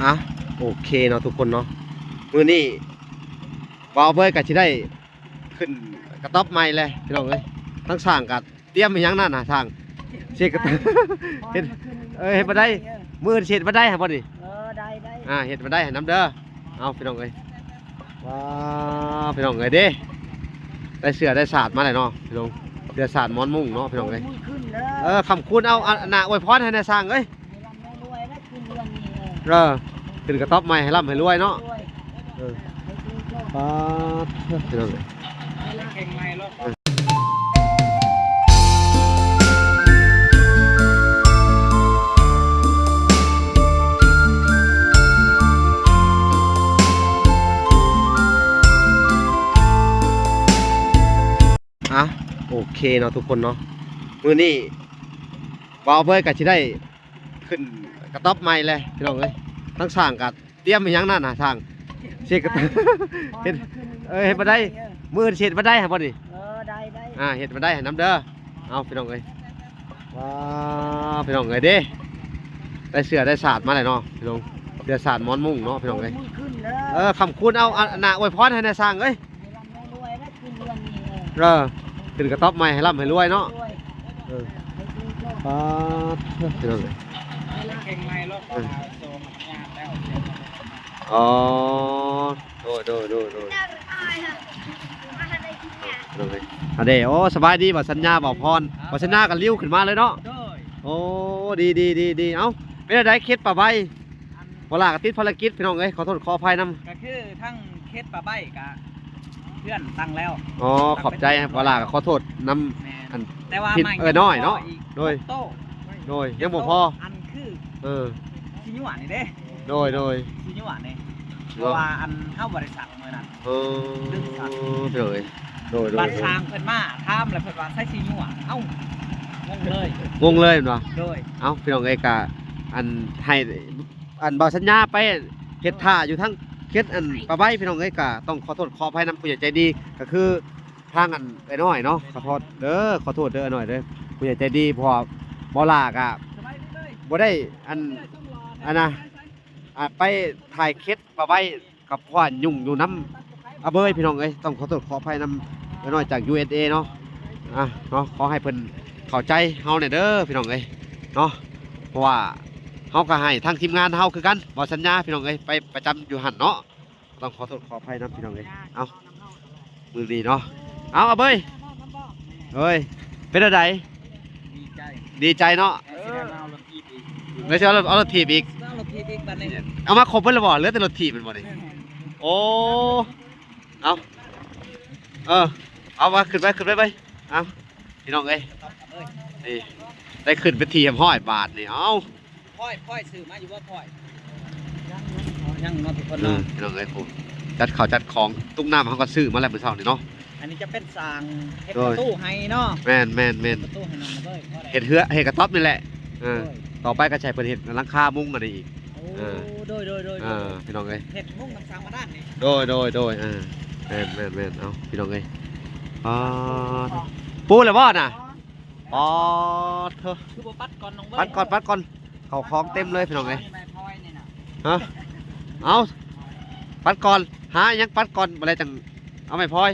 ອ່ະ ໂອເຄເນາະທຸກຄົນເນາະ ມື້ນີ້ບ່າວເບີຍກໍຊິໄດ້ຂຶ້ນກະຕ໊ອບໃໝ່ແຫຼະພີ່ນ້ອງເອີຍ. ທາງຊ່າງກໍຕຽມອີ່ຫຍັງນັ້ນນະ ຊ່າງ ເຮັດກະຕ໊ອບ ເຮັດ ເອີ ເຮັດບັນໄດ ມື້ອື່ນຊິເຮັດບັນໄດໃຫ້ບໍ່ນີ້? ເອີ ໄດ້ໆ ອ່າ ເຮັດບັນໄດໃຫ້ນຳເດີ. ເອົາ ພີ່ນ້ອງເອີຍ ວ້າ ພີ່ນ້ອງເອີຍເດ້ ໄດ້ເສື້ອໄດ້ສາດມາແລ້ວເນາະພີ່ນ້ອງ ເສື້ອສາດໝອນມຸ້ງເນາະພີ່ນ້ອງເອີຍ. ເອີ ຄຳຄູນ ເອົາ ອັນ ອາ ອວຍພອນໃຫ້ແດ່ຊ່າງເອີຍ. ເອີ ຂຶ້ນກະຕ໊ອບໃໝ່ໃຫ້ລ່ຳໃຫ້ລວຍເນາະ. ເອີ ປາດ ພີ່ນ້ອງເອີຍ ອ່ະ ໂອເຄເນາະທຸກຄົນເນາະ ມື້ນີ້ບ່າວເບີຍກໍຊິໄດ້ ຂຶ້ນກະຕ໊ອບໃໝ່ແຫຼະພີ່ນ້ອງເອີຍ. ທາງຊ່າງກໍຕຽມອີ່ຫຍັງນັ້ນນະ ຊ່າງ ເຮັດກະຕ໊ອບ ເຮັດ ເອີ ເຮັດບັນໄດ ມື້ອື່ນຊິເຮັດບັນໄດໃຫ້ບໍ່ນີ້? ເອີ ໄດ້ໆ ອ່າ ເຮັດບັນໄດໃຫ້ນຳເດີ. ເອົາ ພີ່ນ້ອງເອີຍ ວ້າ ພີ່ນ້ອງເອີຍເດ້ ໄດ້ເສື້ອໄດ້ສາດມາແລ້ວເນາະພີ່ນ້ອງ ເສື້ອສາດໝອນມຸ້ງເນາະພີ່ນ້ອງເອີຍ. ເອີ ຄຳຄູນ ເອົາ ອັນ ອາ ອວຍພອນໃຫ້ແດ່ຊ່າງເອີຍ. ເອີ ຂຶ້ນກະຕ໊ອບໃໝ່ໃຫ້ລ່ຳໃຫ້ລວຍເນາະ. ເອີ ປາດ ເອີ ອໍ ໂດຍ ໂດຍ ໂດຍ ໂດຍ ໂດຍ ອັນເດ ໂອ້ ສະບາຍດີ ບ່າວສັນຍາ ບ່າວພອນ ບ່າວສັນຍາກໍລິ້ວຂຶ້ນມາເລີຍເນາະ. ໂດຍ ໂອ້ ດີ ດີ ດີ ດີ ເອົ້າ ເປັນຈັ່ງໃດເຂດປ່າໄມ້? ບໍ່ຫຼ້າກໍຕິດພາລະກິດພີ່ນ້ອງເອີຍ ຂໍໂທດຂໍອະໄພນຳ. ກໍຄືທາງເຂດປ່າໄມ້ກະເພື່ອນຕັ້ງແລ້ວ. ອໍ ຂອບໃຈ ບໍ່ຫຼ້າກໍຂໍໂທດນຳ. ແມ່ນ ອັນ ແຕ່ວ່າໄມ້ ເອີ ນ້ອຍເນາະ. ໂດຍ ໂຕ ໂດຍ ຍັງບໍ່ພໍ ອັນຄື ເອີ ຊິຍົວະນີ້ເດ້. ໂດຍ ໂດຍ ຊິຍົວະນີ້ ເພາະວ່າອັນເຮົາບໍ່ໄດ້ສັກມື້ນັ້ນ. ເອີ ລືມສັກ ໂດຍ ໂດຍ ໂດຍ ບັດຊ່າງເພິ່ນມາຖາມແລ້ວເພິ່ນວ່າໃສ່ຊິຍົວະ ເອົ້າ ງົງເລີຍ ງົງເລີຍແມ່ນບໍ່? ໂດຍ ເອົ້າ ພີ່ນ້ອງເອີຍ ກະອັນໃຫ້ ອັນ ບ່າວສັນຍາໄປເຮັດທ່າຢູ່ທາງເຂດ ອັນ ປ່າໄມ້ ພີ່ນ້ອງເອີຍ ກໍຕ້ອງຂໍໂທດຂໍອະໄພນຳຜູ້ໃຫຍ່ໃຈດີ ກໍຄືທາງ ອັນ ເອື້ອຍນ້ອຍເນາະ. ຂໍໂທດເດີ ຂໍໂທດເດີ ເອື້ອຍນ້ອຍເດີ ຜູ້ໃຫຍ່ໃຈດີ ເພາະວ່າບໍ່ຫຼ້າກໍບໍ່ໄດ້ ອັນ ອັນນະ ອ່າ ໄປຖ່າຍເຂດປ່າໄມ້ ກໍເພາະວ່າຫຍຸ້ງຢູ່ນຳອາເບີຍ ພີ່ນ້ອງເອີຍ ຕ້ອງຂໍໂທດຂໍອະໄພນຳເອື້ອຍນ້ອຍຈາກ ຢູເອສເອ ເນາະ. ອ່ະ ເນາະ ຂໍໃຫ້ເພິ່ນເຂົ້າໃຈເຮົາແດ່ເດີ ພີ່ນ້ອງເອີຍເນາະ ເພາະວ່າເຮົາກໍໃຫ້ທາງທີມງານເຮົາຄືກັນ ບໍ່ສັນຍາ ພີ່ນ້ອງເອີຍ ໄປປະຈຳຢູ່ຫັ້ນເນາະ. ຕ້ອງຂໍໂທດຂໍອະໄພນຳ ພີ່ນ້ອງເອີຍ. ເອົ້າ ມື້ນີ້ເນາະ ເອົາ ອາເບີຍ ເອີຍ ເປັນແນວໃດ? ດີໃຈ ດີໃຈເນາະ. ເອີ ຊິໄດ້ມາເອົາລົດຖີບອີກ ແລ້ວຊິເອົາລົດ ເອົາລົດຖີບອີກ ເອົາລົດຖີບອີກບັດນີ້ ເອົາມາຄົບເບິດແລ້ວບໍ່? ເຫຼືອແຕ່ລົດຖີບແມ່ນບໍ່ນີ້? ໂອ້ ເອົາ ເອີ ເອົາ ມາ ຂຶ້ນໄປ ຂຶ້ນໄປ ໄປ ເອົາ ພີ່ນ້ອງເອີຍ ນີ້ ໄດ້ຂຶ້ນເປັນທີ່ຮຽບຮ້ອຍບາດນີ້. ເອົາ ພອຍ ພອຍຊື້ມາຢູ່ບໍ່ພອຍ? ຍັງ ຍັງເນາະທຸກຄົນເນາະ. ເອີ ພີ່ນ້ອງເອີຍ ຜູ້ຈັດເຂົ້າຈັດຂອງ ຕຸກນ້ຳເຮົາກໍຊື້ມາແລ້ວມື້ເຊົ້ານີ້ເນາະ. ອັນນີ້ຈະເປັນສ້າງເຮັດ ໂດຍ ປະຕູໃຫ້ເນາະ. ແມ່ນໆໆ ເຮັດປະຕູໃຫ້ນ້ອງເອີຍ ເຮັດເຮືອນ ເຮັດກະຕ໊ອບນີ້ແຫຼະ. ເອີ ໂດຍ ຕໍ່ໄປກໍໃຊ້ເພິ່ນເຮັດຫຼັງຄາມຸງອັນນີ້ອີກ. ໂອ້ ເອີ ໂດຍໆໆ ເອີ ພີ່ນ້ອງເອີຍ ເຮັດມຸງນຳສ້າງມາດ້ານນີ້. ໂດຍໆໆ ເອີ ແມ່ນໆໆ ເອົາ ພີ່ນ້ອງເອີຍ ປາດ ປູແລ້ວບໍ່ນະ? ປາດເທີ ຄືບໍ່ປັດກ່ອນນ້ອງເບີຍ? ປັດກ່ອນ ປັດກ່ອນ ເຂົ້າຂອງເຕັມເລີຍ ພີ່ນ້ອງເອີຍ. ຮະ ເອົາ ປັດກ່ອນ ຫາຫຍັງປັດກ່ອນ ບໍ່ແລ້ວຈັ່ງເອົາໄມ້ພອຍ.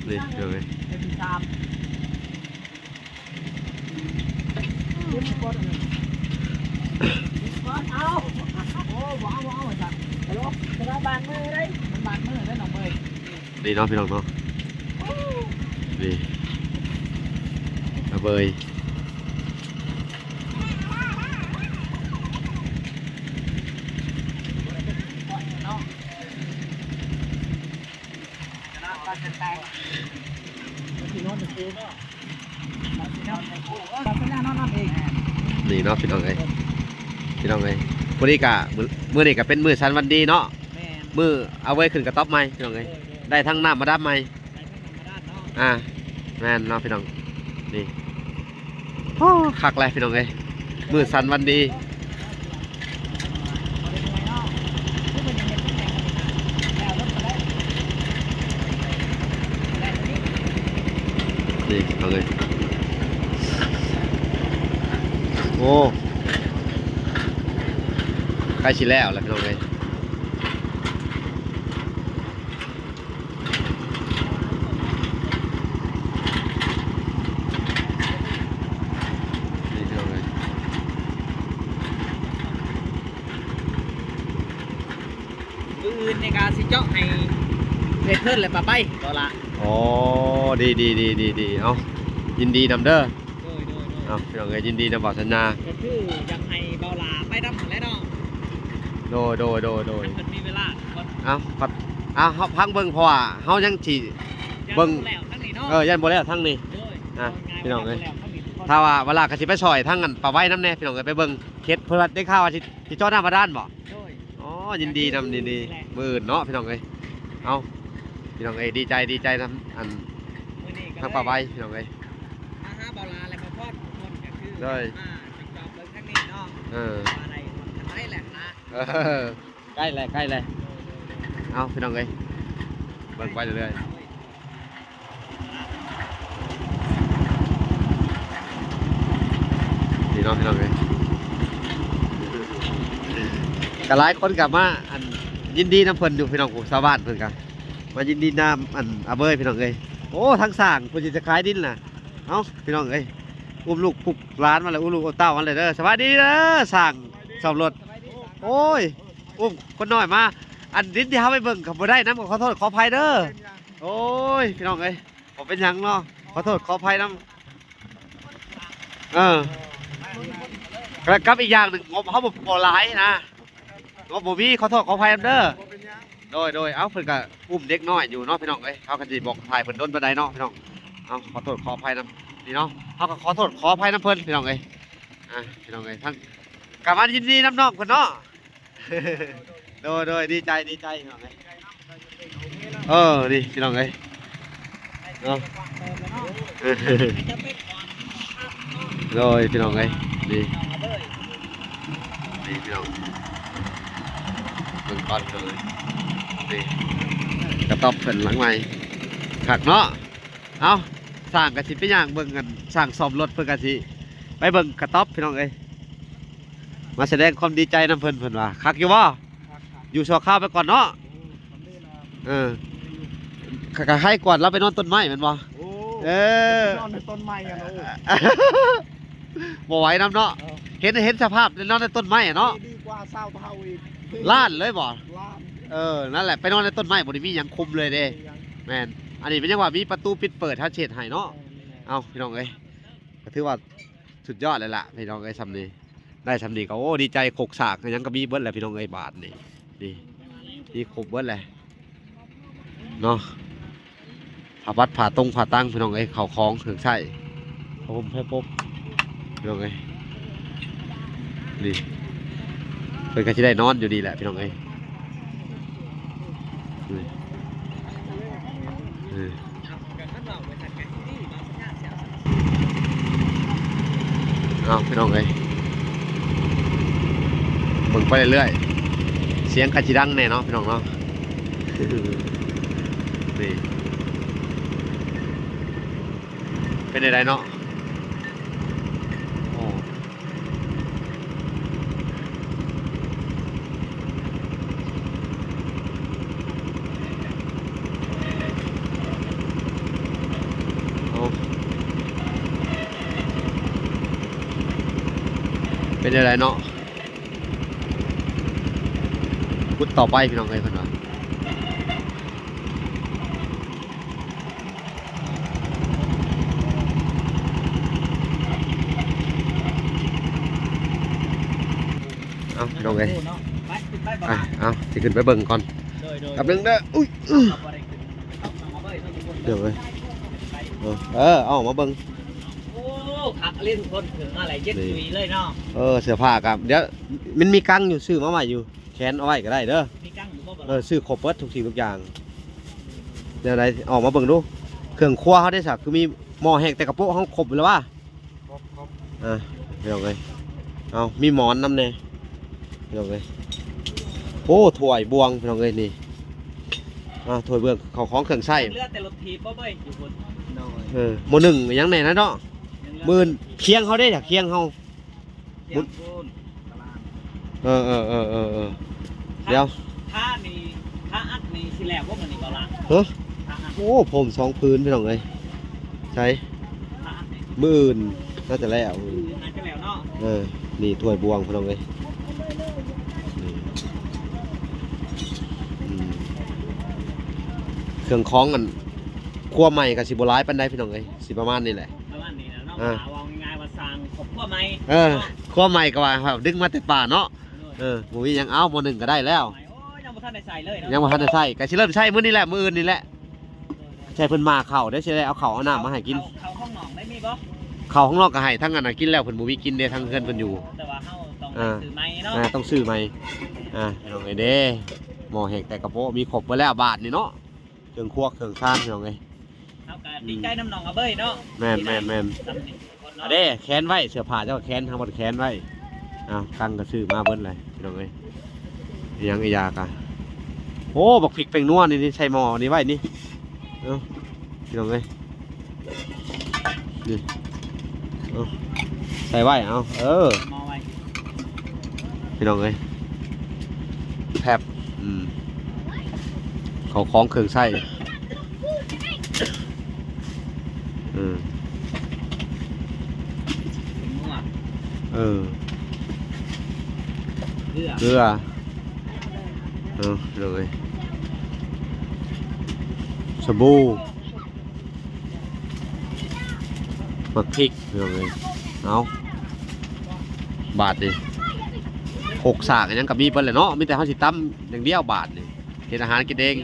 ນີ້ ພີ່ນ້ອງເອີຍ ເປັນທີ່ສາມ ເອົາ ໂອ້ ບໍ່ເອົາ ບໍ່ເອົາ ວ່າຊັ້ນ ຕະຫຼອກ ແຕ່ວ່າບາດມືເດ້ ມັນບາດມືເດ້ນ້ອງເບີຍ. ນີ້ເນາະ ພີ່ນ້ອງເນາະ ນີ້ ອາເບີຍ ນີ້ເນາະ ພີ່ນ້ອງເອີຍ ພີ່ນ້ອງເອີຍ ມື້ນີ້ກະ ມື້ ມື້ນີ້ກະເປັນມື້ສັນວັນດີເນາະ. ແມ່ນ ມື້ອາເບີຍຂຶ້ນກະຕ໊ອບໃໝ່ ພີ່ນ້ອງເອີຍ ໂດຍໆ ໄດ້ທັງນ້ຳມາດາມໃໝ່ ໄດ້ທັງນ້ຳມາດາມເນາະ. ອ່າ ແມ່ນເນາະ ພີ່ນ້ອງ ນີ້ ໂອ້ ຄັກແຫຼະ ພີ່ນ້ອງເອີຍ ມື້ສັນວັນດີ. ນີ້ ເອົາເລີຍ ໂອ້ ໂອ້ ໃກ້ຊິແລ້ວແລ້ວພີ່ນ້ອງເອີຍ. ນີ້ພີ່ນ້ອງເອີຍ ມື້ອື່ນນີ້ກະຊິເຈາະໃຫ້ເພິ່ນ ແລະ ປາໄປ ເອົາລະ. ອໍ ດີໆໆໆ ເອົາ ຍິນດີນຳເດີ. ໂດຍໆໆ ເອົາ ພີ່ນ້ອງເອີຍ ຍິນດີນຳບ່າວສັນຍາ ກະຄືຢາກໃຫ້ບ່າວຫຼ້າໄປນຳຫັ້ນແຫຼະເນາະ. ໂດຍໆໆໆ ເພິ່ນມີເວລາກ່ອນ. ເອົາ ເອົາ ເຮົາຟັງເບິ່ງ ເພາະວ່າເຮົາຍັງຊິເບິ່ງ ເບິ່ງແລ້ວທາງນີ້ເນາະ. ເອີ ຢ້ານບໍ່ແລ້ວທາງນີ້. ໂດຍ ອ່ະ ພີ່ນ້ອງເອີຍ ຖ້າວ່າເວລາກະຊິໄປຊ່ອຍທາງອັນປາໄວ້ນຳແດ່ ພີ່ນ້ອງເອີຍ ໄປເບິ່ງເຂດ ເພິ່ນວ່າໄດ້ຂ່າວວ່າຊິ ຊິເຈາະນ້ຳບາດານບໍ່? ໂດຍ ອໍ ຍິນດີນຳ ຍິນດີ ມື້ອື່ນເນາະ ພີ່ນ້ອງເອີຍ. ເອົາ ພີ່ນ້ອງເອີຍ ດີໃຈ ດີໃຈນຳ ອັນ ທາງປາໄວ້ ພີ່ນ້ອງເອີຍ ມາຫາບ່າວຫຼ້າ ແລະ ບ່າວພອນ ທຸກຄົນກະຄື ໂດຍ ມາຈອບເບິ່ງທາງນີ້ເນາະ. ເອີ ມາໄດ້ຮອດທາງໃດແລ້ວນະ. ເອີ ໃກ້ແລ້ວ ໃກ້ແລ້ວ. ເອົາ ພີ່ນ້ອງເອີຍ ເບິ່ງໄປເລື້ອຍໆ ນີ້ເນາະ ພີ່ນ້ອງເອີຍ ກະຫຼາຍຄົນກະມາ ອັນ ຍິນດີນຳເພິ່ນຢູ່ ພີ່ນ້ອງ ຜູ້ຊາວບ້ານເພິ່ນກະມາຍິນດີນຳ ອັນ ອາເບີຍ ພີ່ນ້ອງເອີຍ. ໂອ້ ທາງຊ່າງເພິ່ນຊິຈະຂາຍດິນລະ. ເອົ້າ ພີ່ນ້ອງເອີຍ ອຸ້ມລູກປຸກຫຼານມາແລ້ວ ອຸ້ມລູກອຸ້ມເຕົ້າມາແລ້ວເດີ. ສະບາຍດີເດີ ຊ່າງສ້ອມລົດ. ໂອ້ຍ ອຸ້ມຄົນນ້ອຍມາ ອັນ ດິນທີ່ເຮົາໄປເບິ່ງກະບໍ່ໄດ້ນຳ ກະຂໍໂທດຂໍອະໄພເດີ. ໂອ້ຍ ພີ່ນ້ອງເອີຍ ບໍ່ເປັນຫຍັງເນາະ ຂໍໂທດຂໍອະໄພນຳ. ເອີ ແລະ ກັບອີກຢ່າງໜຶ່ງ ງົບເຮົາບໍ່ ບໍ່ຫຼາຍນະ ງົບບໍ່ມີ ຂໍໂທດຂໍອະໄພນຳເດີ. ໂດຍໆ ເອົ້າ ເພິ່ນກະອຸ້ມເດັກນ້ອຍຢູ່ເນາະ ພີ່ນ້ອງເອີຍ ເຮົາກະຊິບໍ່ຖ່າຍເພິ່ນດົນປານໃດເນາະ ພີ່ນ້ອງ. ເອົ້າ ຂໍໂທດຂໍອະໄພນຳ ນີ້ເນາະ ເຮົາກະຂໍໂທດຂໍອະໄພນຳເພິ່ນ ພີ່ນ້ອງເອີຍ. ອ່າ ພີ່ນ້ອງເອີຍ ທັງ ກະມາຍິນດີນຳນ້ອງເພິ່ນເນາະ. ໂດຍໆ ດີໃຈ ດີໃຈ ພີ່ນ້ອງເອີຍ. ເອີ ນີ້ ພີ່ນ້ອງເອີຍ ເນາະ ໂດຍ ພີ່ນ້ອງເອີຍ ນີ້ ນີ້ ພີ່ນ້ອງ ເບິ່ງກ່ອນ ພີ່ນ້ອງເອີຍ ນີ້ ກະຕ໊ອບເພິ່ນຫຼັງໃໝ່ ຄັກເນາະ. ເອົ້າ ຊ່າງກະຊິໄປຍ່າງເບິ່ງ ອັນ ຊ່າງສ້ອມລົດ ເພິ່ນກະຊິໄປເບິ່ງກະຕ໊ອບ ພີ່ນ້ອງເອີຍ. ມາສະແດງຄວາມດີໃຈນຳເພິ່ນ ເພິ່ນວ່າຄັກຢູ່ບໍ່? ຢູ່ຊົ່ວຄາວໄປກ່ອນເນາະ. ເອີ ກະໃຫ້ກວາດລາວໄປນອນຕົ້ນໄມ້ແມ່ນບໍ່? ໂອ້ ເອີ ນອນໃນຕົ້ນໄມ້ຫັ້ນ. ບໍ່ໄຫວນຳເນາະ. ເອີ ເຫັນ ເຫັນສະພາບນອນໃນຕົ້ນໄມ້ເນາະ ດີກວ່າຊາວເຜົ່າອີກ ລ້ານເລີຍບໍ່? ລ້ານ. ເອີ ນັ້ນແຫຼະ ໄປນອນໃນຕົ້ນໄມ້ບໍ່ໄດ້ມີຫຍັງຄຸມເລີຍເດ້. ແມ່ນ ອັນນີ້ມັນຍັງວ່າມີປະຕູປິດເປີດ ເຮົາຊິເຮັດໃຫ້ເນາະ. ເອົ້າ ພີ່ນ້ອງເອີຍ ກະຖືວ່າສຸດຍອດແລ້ວລະ ພີ່ນ້ອງເອີຍ ຊ່ຳນີ້ ໄດ້ຊ່ຳນີ້ກະ ໂອ້ ດີໃຈ. ຄົກສາກຫຍັງກະມີເບິດແຫຼະ ພີ່ນ້ອງເອີຍ ບາດນີ້ ນີ້ ມີຄົບເບິດແຫຼະເນາະ. ຜ້າບັດ ຜ້າຕົງ ຜ້າຕັ່ງ ພີ່ນ້ອງເອີຍ ເຂົ້າຂອງເຄື່ອງໃຊ້ ຜ້າຫົ່ມໄພປົກ ພີ່ນ້ອງເອີຍ ນີ້ ເພິ່ນກະຊິໄດ້ນອນຢູ່ນີ້ແຫຼະ ພີ່ນ້ອງເອີຍ. ນີ້ ເອີ ເອົ້າ ພີ່ນ້ອງເອີຍ ເບິ່ງໄປເລື້ອຍໆ ສຽງກະຊິດັງແດ່ເນາະ ພີ່ນ້ອງເນາະ. ນີ້ ເປັນຈັ່ງໃດເນາະ? ໂອ້ ເປັນຈັ່ງໃດເນາະ? ຂຸດຕໍ່ໄປ ພີ່ນ້ອງເອີຍ ເພິ່ນວ່າ. ເອົ້າ ພີ່ນ້ອງເອີຍ ໄປ ຂຶ້ນໄປບໍ່ ອ່ະ ເອົາ ຊິຂຶ້ນໄປເບິ່ງກ່ອນ ໂດຍໆ ແປັບໜຶ່ງເດີ. ອຸ້ຍ ອື ເດີ ເອີ ເອົາອອກມາເບິ່ງ. ໂອ້ ຄັກອີ່ຫຼີ ທຸກຄົນ ເຖິງມາຫຼາຍເຈັດ ນີ້ ຈຸຍເລີຍເນາະ. ເອີ ເສື້ອຜ້າກະ ດຽວ ມັນມີກັງຢູ່ ຊື້ມາໃໝ່ຢູ່. ແຂນເອົາໄວ້ກະໄດ້ເດີ ມີກັງຢູ່ບໍ່? ເອີ ຊື້ຄົບເບິດທຸກສິ່ງທຸກຢ່າງ. ແນວໃດ ອອກມາເບິ່ງດູ ເຄື່ອງຄົວເຮົາເດຊະ ຄືມີໝໍ້ແຫ້ງ ແຕ່ກະໂປະເຮົາຄົບແລ້ວຫວາ? ຄົບ ຄົບ ອ່ະ ພີ່ນ້ອງເອີຍ ເອົາ ມີໝອນນຳແດ່ ພີ່ນ້ອງເອີຍ. ໂອ້ ຖ້ວຍບ່ວງ ພີ່ນ້ອງເອີຍ ນີ້ ອ່ະ ຖ້ວຍບ່ວງ ເຂົ້າຂອງເຄື່ອງໃຊ້ ເຫຼືອແຕ່ລົດຖີບບໍ່ເບີຍ ຢູ່ພຸ້ນ ໂດຍ ເອີ ໝໍ້ໜຶ້ງຫຍັງແດ່ນະເນາະ. ມື້ອື່ນຄຽງເຮົາເດ ຄຽງເຮົາ ຄຽງພຸ້ນ ຕະລາງ ເອີໆໆໆ ດຽວ ຖ້ານີ້ ຖ້າອັດນີ້ຊິແລ້ວບໍ່ມື້ນີ້ບໍ່ລະ? ຮະ? ຖ້າອັດ ໂອ້ ພົມສອງຜືນພີ່ນ້ອງເອີຍ. ໃສ? ມື້ອື່ນໜ້າຈະແລ້ວ. ອືມ ໜ້າຈະແລ້ວເນາະ. ເອີ ນີ້ຖ້ວຍບວງພີ່ນ້ອງເອີຍ. ນີ້ ອືມ ເຄື່ອງຂອງອັນ ຄົວໃໝ່ກໍຊິບໍ່ຫຼາຍປານໃດພີ່ນ້ອງເອີຍ ຊິປະມານນີ້ແຫຼະ. ປະມານນີ້ແຫຼະເນາະ. ອ່າ ເວົ້າງ່າຍໆວ່າສ້າງຄອບຄົວໃໝ່. ເອີ ເນາະ ຄົວໃໝ່ກໍວ່າ ເຮົາດຶງມາແຕ່ປ່າເນາະ. ໂດຍ ເອີ ບໍ່ມີຫຍັງ ເອົາໝໍ້ໜຶ່ງກໍໄດ້ແລ້ວ. ໂອ້ຍ ຍັງບໍ່ທັນໄດ້ໃຊ້ເລີຍເນາະ. ຍັງບໍ່ທັນໄດ້ໃຊ້ ກໍຊິເລີ່ມໃຊ້ມື້ນີ້ແຫຼະ ມື້ອື່ນນີ້ແຫຼະ. ໂດຍໆ ໃສ່ເພິ່ນມາເຂົ້າເດ້ ຊິໄດ້ເອົາເຂົ້າເອົານ້ຳມາໃຫ້ກິນ. ເຂົ້າ ເຂົ້າຫ້ອງນ້ອງໄດ້ມີບໍ່? ເຂົ້າຫ້ອງນ້ອງກໍໃຫ້ທາງອັນນັ້ນກິນແລ້ວ ເພິ່ນບໍ່ມີກິນເດ້ ທາງເຮືອນເພິ່ນຢູ່. ແຕ່ວ່າເຮົາຕ້ອງໄດ້ ອ່າ ຊື້ໃໝ່ເນາະ. ອ່າ ຕ້ອງຊື້ໃໝ່. ອ່າ ພີ່ນ້ອງເອີຍເດ້ ໝໍ້ແຮງແຕ່ກະໂປະ ມີຄົບເບິດແລ້ວບາດນີ້ເນາະ. ເຄື່ອງຄົວເຄື່ອງຊານພີ່ນ້ອງເອີຍ. ເຮົາກໍດີໃຈນຳນ້ອງອາເບີຍເນາະ. ແມ່ນໆໆ ທີ່ໄດ້ສຳເລັດທຸກຄົນເນາະ. ເດ້ ແຂນໄວ້ ເສື້ອຜ້າເຈົ້າກໍແຂນ ເຮົາບໍ່ໄດ້ແຂນໄວ້. ເອົາ ກັງກໍຊື້ມາເບິດເລີຍພີ່ນ້ອງເອີຍ. ອີຫຍັງອີຫຍາກະ ໂອ້ ບັກພິກແປ້ງນົວນີ້ ນີ້ໃສ່ໝໍ້ນີ້ໄວ້ນີ້. ເອົາ ພີ່ນ້ອງເອີຍ ນີ້ ເອົາ ໃສ່ໄວ້ ເອົາ ເອີ ໝໍ້ໄວ້ ພີ່ນ້ອງເອີຍ. ແພັບ ອືມ ເຂົ້າຂອງເຄື່ອງໃຊ້. ເອີ ເອີ ເກືອ ເກືອ ເອົາ ພີ່ນ້ອງເອີຍ ສະບູ ໝາກພິກ ພີ່ນ້ອງເອີຍ. ເອົາ ບາດນີ້ ຄົກສາກຫຍັງກໍມີເບິດແຫຼະເນາະ ມີແຕ່ເຮົາຊິຕຳຢ່າງດຽວບາດນີ້ ເຮັດອາຫານກິນເອງ.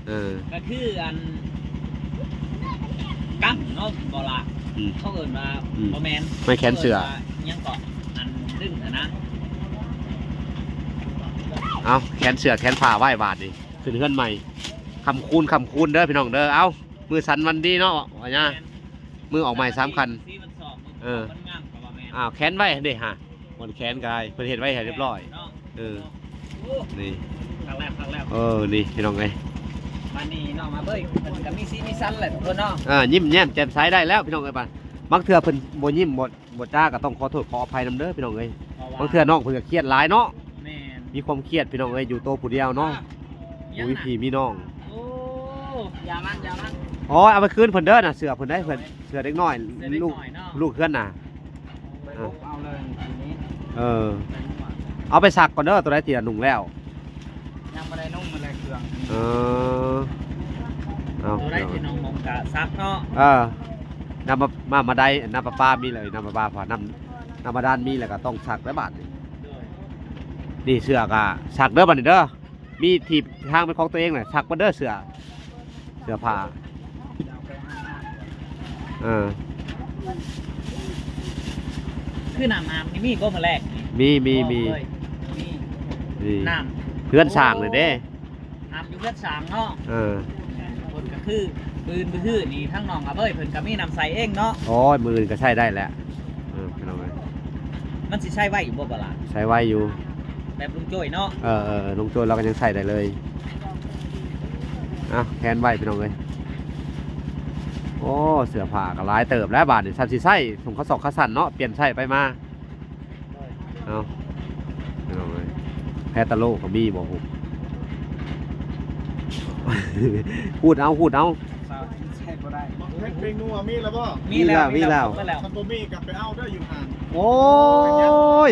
ເອີ ກໍຄືອັນ ກຳເນາະ ບໍ່ລະ ອືມ ເຂົາເອີ້ນວ່າ ອືມ ບໍ່ແມ່ນ ໄມ້ແຂນເສື້ອ ເອີ້ນວ່າຫຍັງເກາະ ອັນດຶງຫັ້ນນະ. ເອົາ ແຂນເສື້ອແຂນຜ້າໄວ້ບາດນີ້ ຂຶ້ນເຮືອນໃໝ່ ຄ່ຳຄູນ ຄ່ຳຄູນເດີພີ່ນ້ອງເດີ. ເອົາ ມື້ສັນວັນດີເນາະ ວ່າຫຍັງ ແມ່ນ ມື້ອອກໃໝ່ສຳຄັນ ເອີ ມັນງາມກໍວ່າແມ່ນ. ອ້າວ ແຂນໄວ້ຫັ້ນເດ້ຫະ ໝອນແຂນກໍໄດ້ ເພິ່ນເຮັດໄວ້ໃຫ້ຮຽບຮ້ອຍເນາະ. ເອີ ໂອ້ ນີ້ ຄັກແລ້ວ ຄັກແລ້ວ. ເອີ ນີ້ພີ່ນ້ອງເອີຍ ບາດນີ້ນ້ອງອາເບີຍເພິ່ນກໍມີສີມີສັນແຫຼະທຸກຄົນເນາະ. ເອີ ຍິ້ມແຍ້ມແຈ່ມໃສໄດ້ແລ້ວພີ່ນ້ອງເອີຍ. ບາງ ບາງເທື່ອເພິ່ນບໍ່ຍິ້ມ ບໍ່ ບໍ່ຈ້າ ກໍຕ້ອງຂໍໂທດຂໍອະໄພນຳເດີພີ່ນ້ອງເອີຍ. ເພາະວ່າ ບາງເທື່ອນ້ອງເພິ່ນກໍຄຽດຫຼາຍເນາະ. ແມ່ນ ມີຄວາມຄຽດພີ່ນ້ອງເອີຍ ຢູ່ໂຕຜູ້ດຽວເນາະ ອ່າ ບໍ່ມີພີ່ມີນ້ອງ. ໂອ້ ຢ່າມັນ ຢ່າມັນ. ໂອ້ຍ ເອົາໄປຄືນເພິ່ນເດີນະ ເສື້ອເພິ່ນໄດ້ ເພິ່ນ ເສື້ອເດັກນ້ອຍ ເສື້ອເດັກນ້ອຍເນາະ ລູກ ລູກເຮືອນນະ. ເອີ ເອົາໄປຊັກກ່ອນເດີ ໂຕໃດທີ່ວ່ານຸ່ງແລ້ວ ຍັງບໍ່ໄດ້ນຸ່ງ ມັນແຫຼະເຄື່ອງ. ເອີ ເອົາ ໂຕໃດທີ່ນ້ອງນຸ່ງກະຊັກເນາະ. ເອີ ນ້ຳ ມາ ມາໄດ້ ນ້ຳປະປາມີເລີຍ ນ້ຳປະປາ ເພາະວ່ານ້ຳ ນ້ຳບາດານມີແລ້ວກໍຕ້ອງຊັກແລ້ວບາດນີ້. ໂດຍ ນີ້ເສື້ອກໍຊັກເດີບາດນີ້ເດີ. ມີທີ່ທາງເປັນຂອງຕົວເອງແຫຼະ ຊັກເບິດເດີເສື້ອ ເສື້ອຜ້າ. ເອີ ຄືນ້ຳອາບນີ້ມີບໍ່ມື້ແລງນີ້? ມີ ມີ ມີ ມີ ມີ ນີ້ ນ້ຳເຮືອນສ້າງນີ້ເດ້. ອາບຢູ່ເຮືອນສ້າງເນາະ. ເອີ ເພິ່ນກໍຄື ມື້ອື່ນມື້ຮືນີ້ທາງນ້ອງອາເບີຍເພິ່ນກໍມີນ້ຳໃຊ້ເອງເນາະ. ໂອ້ຍ ມື້ອື່ນກໍໃຊ້ໄດ້ແຫຼະ. ເອີ ພີ່ນ້ອງເອີຍ ມັນຊິໃຊ້ໄວຢູ່ບໍ່ ບໍ່ລະ? ໃຊ້ໄວຢູ່ ແບບລຸງໂຈ້ຍເນາະ. ເອີໆ ລຸງໂຈ້ຍລາວກໍຍັງໃຊ້ໄດ້ເລີຍ. ເອົາ ແຂນໄວ້ພີ່ນ້ອງເອີຍ. ໂອ້ ເສື້ອຜ້າກໍຫຼາຍເຕີບແລ້ວບາດນີ້ ສ່ຳຊິໃຊ້ ສົ່ງຂາສອກຂາສັ້ນເນາະ ປ່ຽນໃຊ້ໄປມາ. ເອົາ ພີ່ນ້ອງເອີຍ ແພຕາໂລກໍມີບໍ່ຮູ້? ຂູດເອົາ ຂູດເອົາ. ໃຊ້ບໍ່ໄດ້. ໝາກເຜັດແປ້ງນົວມີແລ້ວບໍ່? ມີແລ້ວ ມີແລ້ວ ມີແລ້ວ. ຄັນບໍ່ມີກໍໄປເອົາເດີຢູ່ຫັ້ນ. ໂອ້ຍ ໂດຍ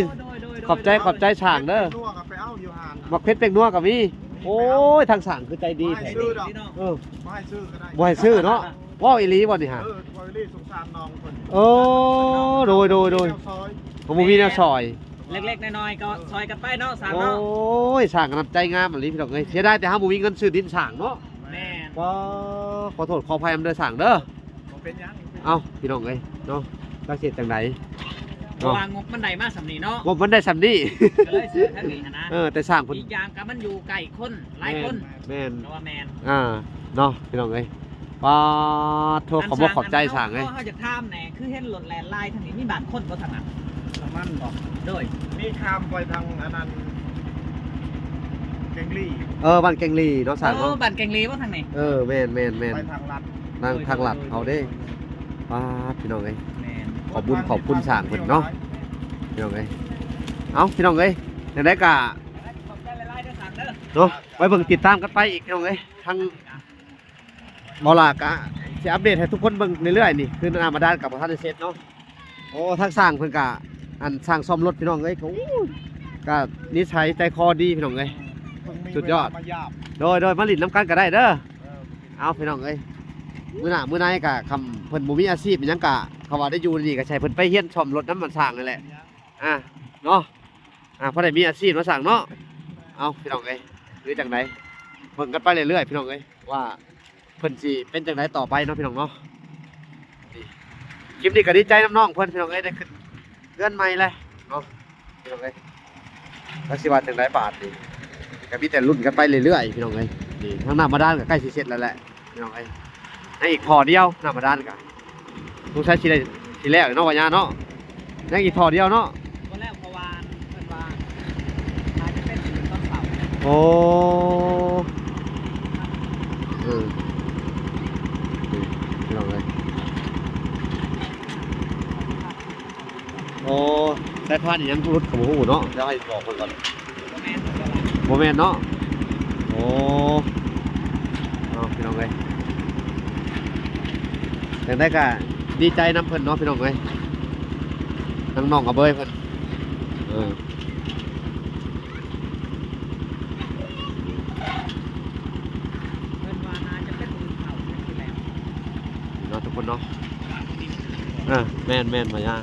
ໆໆ ຂອບໃຈ ຂອບໃຈຊ່າງເດີ. ໝາກເຜັດແປ້ງນົວກໍໄປເອົາຢູ່ຫັ້ນ. ໝາກເຜັດແປ້ງນົວກໍມີ. ໂອ້ຍ ທາງຊ່າງຄືໃຈດີແທ້. ບໍ່ໃຫ້ຊື້ດອກ. ເອີ ບໍ່ໃຫ້ຊື້ກໍໄດ້. ບໍ່ໃຫ້ຊື້ເນາະ. ເວົ້າອີ່ຫຼີບໍ່ນີ້ຫະ? ເອີ ເວົ້າອີ່ຫຼີ ສົງສານນ້ອງເພິ່ນ. ໂອ້ ໂດຍໆໆ ເຮົາບໍ່ມີແນວຊ່ອຍ. ເລັກໆນ້ອຍໆກໍຊ່ອຍກັນໄປເນາະ ຊ່າງເນາະ. ໂອ້ຍ ຊ່າງກໍນ້ຳໃຈງາມອີ່ຫຼີພີ່ນ້ອງເອີຍ. ເສຍດາຍແຕ່ເຮົາບໍ່ມີເງິນຊື້ດິນສ້າງເນາະ. ແມ່ນ. ຂໍ ຂໍໂທດຂໍອະໄພນຳເດີຊ່າງເດີ. ບໍ່ເປັນຫຍັງ. ເອົ້າ ພີ່ນ້ອງເອີຍເນາະ ຈັກຊິເຮັດຈັ່ງໃດ ເພາະວ່າງົບມັນໄດ້ມາສ່ຳນີ້ເນາະ. ງົບມັນໄດ້ສ່ຳນີ້ ກໍເລີຍຊື້ທາງນີ້ຫັ້ນນະ. ເອີ ແຕ່ຊ່າງເພິ່ນ ອີກຢ່າງກໍມັນຢູ່ໃກ້ຄົນ ຫຼາຍຄົນ. ແມ່ນ ແມ່ນ ກໍວ່າແມ່ນ ອ່າ ເນາະ ພີ່ນ້ອງເອີຍ. ປາດໂທ ຂອບອົກຂອບໃຈຊ່າງເອີຍ. ເຮົາຢາກຖາມແດ່ ຄືເຫັນລົດແລ່ນຫຼາຍທາງນີ້ ມີບ້ານຄົນບໍ່ທາງນັ້ນ? ທາງນັ້ນບໍ່? ໂດຍ ມີຂ້າມໄປທາງອັນນັ້ນ ແກ່ງລີ. ເອີ ບ້ານແກ່ງລີເນາະຊ່າງເນາະ. ເອີ ບ້ານແກ່ງລີບໍ່ທາງນີ້? ເອີ ແມ່ນໆໆ ໄປທາງລັດ ທາງ ໂດຍ ທາງລັດ ໂດຍ ເຮົາເດ້. ໂດຍ ປາດ ພີ່ນ້ອງເອີຍ ແມ່ນ ຂອບບຸນຂອບຄຸນຊ່າງເພິ່ນເນາະ ພີ່ນ້ອງເອີຍ. ເອົ້າ ພີ່ນ້ອງເອີຍ ຈັ່ງໃດກໍເນາະ ໄວ້ເບິ່ງຕິດຕາມກັນໄປອີກ ພີ່ນ້ອງເອີຍ. ທາງບໍ່ຫຼ້າກໍຊິອັບເດດໃຫ້ທຸກຄົນເບິ່ງເລື້ອຍໆ ນີ້ຄືນ້ຳບາດານກໍບໍ່ທັນໄດ້ເສັດເນາະ. ໂອ້ ທາງຊ່າງເພິ່ນກະ ອັນ ຊ່າງສ້ອມລົດ ພີ່ນ້ອງເອີຍ ກໍ ໂອ້ຍ ກະນິໄສໃຈຄໍດີ ພີ່ນ້ອງເອີຍ ສຸດຍອດ. ໂດຍໆ ມາຫຼິ້ນນຳກັນກໍໄດ້ເດີ. ເອີ ເອົາ ພີ່ນ້ອງເອີຍ ມື້ໜ້າມື້ໃນກະ ຄຳເພິ່ນບໍ່ມີອາຊີບຫຍັງກະ ຄຳວ່າໄດ້ຢູ່ນີ້ກະໃຫ້ເພິ່ນໄປຮຽນສ້ອມລົດນຳມັນຊ່າງນັ້ນແຫຼະ ອ່າ ເນາະ ອ່າ ພໍໄດ້ມີອາຊີບເນາະຊ່າງເນາະ. ເອົາ ພີ່ນ້ອງເອີຍ ຄືຈັ່ງໃດ ເບິ່ງກັນໄປເລື້ອຍໆ ພີ່ນ້ອງເອີຍ ວ່າ ເພິ່ນຊິເປັນຈັ່ງໃດຕໍ່ໄປເນາະ ພີ່ນ້ອງເນາະ. ນີ້ ຄລິບນີ້ກໍດີໃຈນຳນ້ອງເພິ່ນ ພີ່ນ້ອງເອີຍ ໄດ້ຂຶ້ນເຮືອນໃໝ່ແລ້ວເນາະ ພີ່ນ້ອງເອີຍ. ແລ້ວຊິວ່າຈັ່ງໃດບາດນີ້ ກໍມີແຕ່ລຸ້ນກັນໄປເລື້ອຍໆ ພີ່ນ້ອງເອີຍ. ນີ້ ທາງນ້ຳບາດານກໍໃກ້ຊິເສັດແລ້ວແຫຼະ ພີ່ນ້ອງເອີຍ. ຍັງອີກທໍ່ດຽວ ນ້ຳບາດານກໍ ສົງໄສຊິໄດ້ ຊິແລ້ວເນາະ ວ່າຍາເນາະ. ຍັງອີກທໍ່ດຽວເນາະ ບໍ່ແລ້ວ ເພາະວ່າເພິ່ນວ່າອາດຈະເປັນຕອນເຊົ້າ. ໂອ້ ເອີ ນີ້ ພີ່ນ້ອງເອີຍ ໂອ້ ສາຍພານອີ່ຫຍັງຫຼຸດກໍບໍ່ຮູ້ເນາະ ດຽວໃຫ້ບອກເພິ່ນກ່ອນ. ບໍ່ແມ່ນ ບໍ່ແມ່ນເນາະ. ໂອ້ ເອົາ ພີ່ນ້ອງເອີຍ ຈັ່ງໃດກໍດີໃຈນຳເພິ່ນເນາະ ພີ່ນ້ອງເອີຍ ທັງນ້ອງອາເບີຍເພິ່ນ ເອີ ເພິ່ນວ່າໜ້າຈະເປັນມື້ເຊົ້າຈັ່ງຊິແລ້ວເນາະ ທຸກຄົນເນາະ. ເອີ ແມ່ນໆ ມາຍາ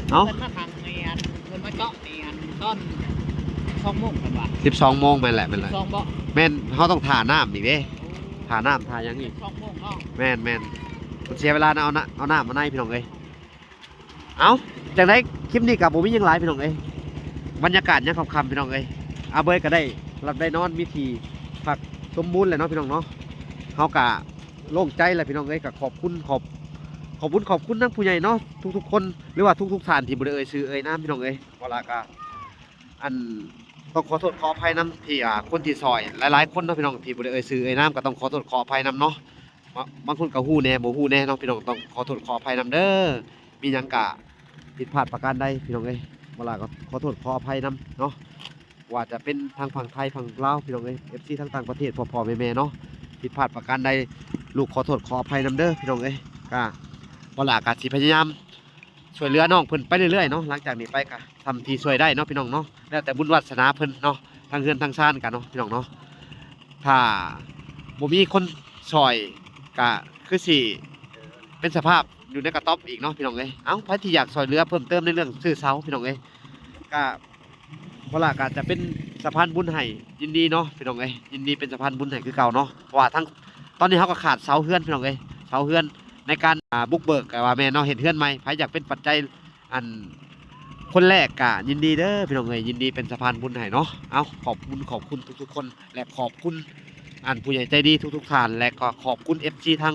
ເອົ້າ ເພິ່ນມາທາງນີ້ ອັນ ເພິ່ນມາເຈາະນີ້ ອັນ ຕອນສອງໂມງ ເພິ່ນວ່າ ສິບສອງໂມງ ແມ່ນແຫຼະ ແມ່ນແຫຼະ ສອງບໍ່ ແມ່ນ ເຮົາຕ້ອງຖ້ານ້ຳອີກເດ້ ຖ້ານ້ຳຖ້າຫຍັງອີກ ສອງໂມງເນາະ. ແມ່ນໆ ມັນເສຍເວລານະ ເອົານະ ເອົານ້ຳມາໃນ ພີ່ນ້ອງເອີຍ. ເອົ້າ ຈັ່ງໃດ ຄລິບນີ້ກໍບໍ່ມີຫຍັງຫຼາຍ ພີ່ນ້ອງເອີຍ ບັນຍາກາດຍາມຄ່ຳໆ ພີ່ນ້ອງເອີຍ ອາເບີຍກໍໄດ້ຫຼັບໄດ້ນອນ ມີທີ່ພັກສົມບູນແລ້ວເນາະ ພີ່ນ້ອງເນາະ. ເຮົາກໍໂລ່ງໃຈແລ້ວ ພີ່ນ້ອງເອີຍ ກໍຂອບຄຸນ ຂອບ ຂອບບຸນຂອບຄຸນນຳຜູ້ໃຫຍ່ເນາະ ທຸກໆຄົນ ຫຼືວ່າທຸກໆທ່ານທີ່ບໍ່ໄດ້ເອີ່ຍຊື່ເອີ່ຍນາມ ພີ່ນ້ອງເອີຍ. ເພາະວ່າກໍ ອັນ ຕ້ອງຂໍໂທດຂໍອະໄພນຳທີ່ ອ່າ ຄົນທີ່ຊ່ອຍຫຼາຍໆຄົນເນາະ ພີ່ນ້ອງ ທີ່ບໍ່ໄດ້ເອີ່ຍຊື່ເອີ່ຍນາມ ກໍຕ້ອງຂໍໂທດຂໍອະໄພນຳເນາະ. ບາ- ບາງຄົນກໍຮູ້ແດ່ ບໍ່ຮູ້ແດ່ເນາະ ພີ່ນ້ອງ ຕ້ອງຂໍໂທດຂໍອະໄພນຳເດີ. ມີຫຍັງກະຜິດພາດປະການໃດ ພີ່ນ້ອງເອີຍ ບໍ່ຫຼ້າກໍຂໍໂທດຂໍອະໄພນຳເນາະ ວ່າຈະເປັນທາງຝັ່ງໄທຝັ່ງລາວ ພີ່ນ້ອງເອີຍ ເອັຟຊີ ທັງຕ່າງປະເທດ ພໍ່ໆແມ່ໆເນາະ. ຜິດພາດປະການໃດ ລູກຂໍໂທດຂໍອະໄພນຳເດີ ພີ່ນ້ອງເອີຍ. ກະ ບໍ່ຫຼ້າກໍຊິພະຍາຍາມ ຊ່ວຍເຫຼືອນ້ອງເພິ່ນໄປເລື້ອຍໆເນາະ. ຫຼັງຈາກນີ້ໄປກໍສ່ຳທີ່ຊ່ວຍໄດ້ເນາະ ພີ່ນ້ອງເນາະ ແລ້ວແຕ່ບຸນວາດສະໜາເພິ່ນເນາະ ທາງເຮືອນທາງຊານກັນເນາະ ພີ່ນ້ອງເນາະ. ຖ້າບໍ່ມີຄົນຊ່ອຍກໍຄືຊິເປັນສະພາບຢູ່ໃນກະຕ໊ອບອີກເນາະ ພີ່ນ້ອງເອີຍ. ເອົ້າ ໃຜທີ່ຢາກຊ່ວຍເຫຼືອເພີ່ມເຕີມໃນເລື່ອງຊື້ເສົາ ພີ່ນ້ອງເອີຍ ກໍ ບໍ່ຫຼ້າກໍຈະເປັນສະພານບຸນໃຫ້ ຍິນດີເນາະ ພີ່ນ້ອງເອີຍ ຍິນດີເປັນສະພານບຸນໃຫ້ຄືເກົ່າເນາະ. ເພາະວ່າທັງ ຕອນນີ້ເຮົາກໍຂາດເສົາເຮືອນ ພີ່ນ້ອງເອີຍ ເສົາເຮືອນໃນການ ອ່າ ບຸກເບີກ ກໍວ່າແມ່ນເນາະ ເຮັດເຮືອນໃໝ່. ໃຜຢາກເປັນປັດໄຈ ອັນ ຄົນແລກກໍຍິນດີເດີ ພີ່ນ້ອງເອີຍ ຍິນດີເປັນສະພານບຸນໃຫ້ເນາະ. ເອົ້າ ຂອບຄຸນ ຂອບຄຸນທຸກໆຄົນ ແລະ ຂອບຄຸນ ອັນ ຜູ້ໃຫຍ່ໃຈດີທຸກໆທ່ານ ແລະ ກໍຂອບຄຸນ ເອັຟຊີ ທາງ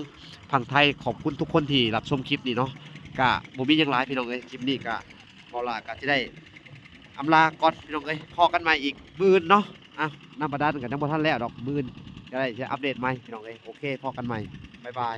ຝັ່ງໄທ ຂອບຄຸນທຸກຄົນທີ່ຮັບຊົມຄລິບນີ້ເນາະ. ກໍບໍ່ມີຫຍັງຫຼາຍ ພີ່ນ້ອງເອີຍ ຄລິບນີ້ກໍ ເວົ້າຫຼາຍກໍຊິໄດ້ອຳລາກ່ອນ ພີ່ນ້ອງເອີຍ ພໍ້ກັນໃໝ່ອີກມື້ອື່ນເນາະ. ອ່ະ ນ້ຳບາດານກໍຍັງບໍ່ທັນແລ້ວດອກ ມື້ອື່ນກໍໄດ້ຊິອັບເດດໃໝ່ ພີ່ນ້ອງເອີຍ. ໂອເຄ ພໍ້ກັນໃໝ່ ບາຍບາຍ.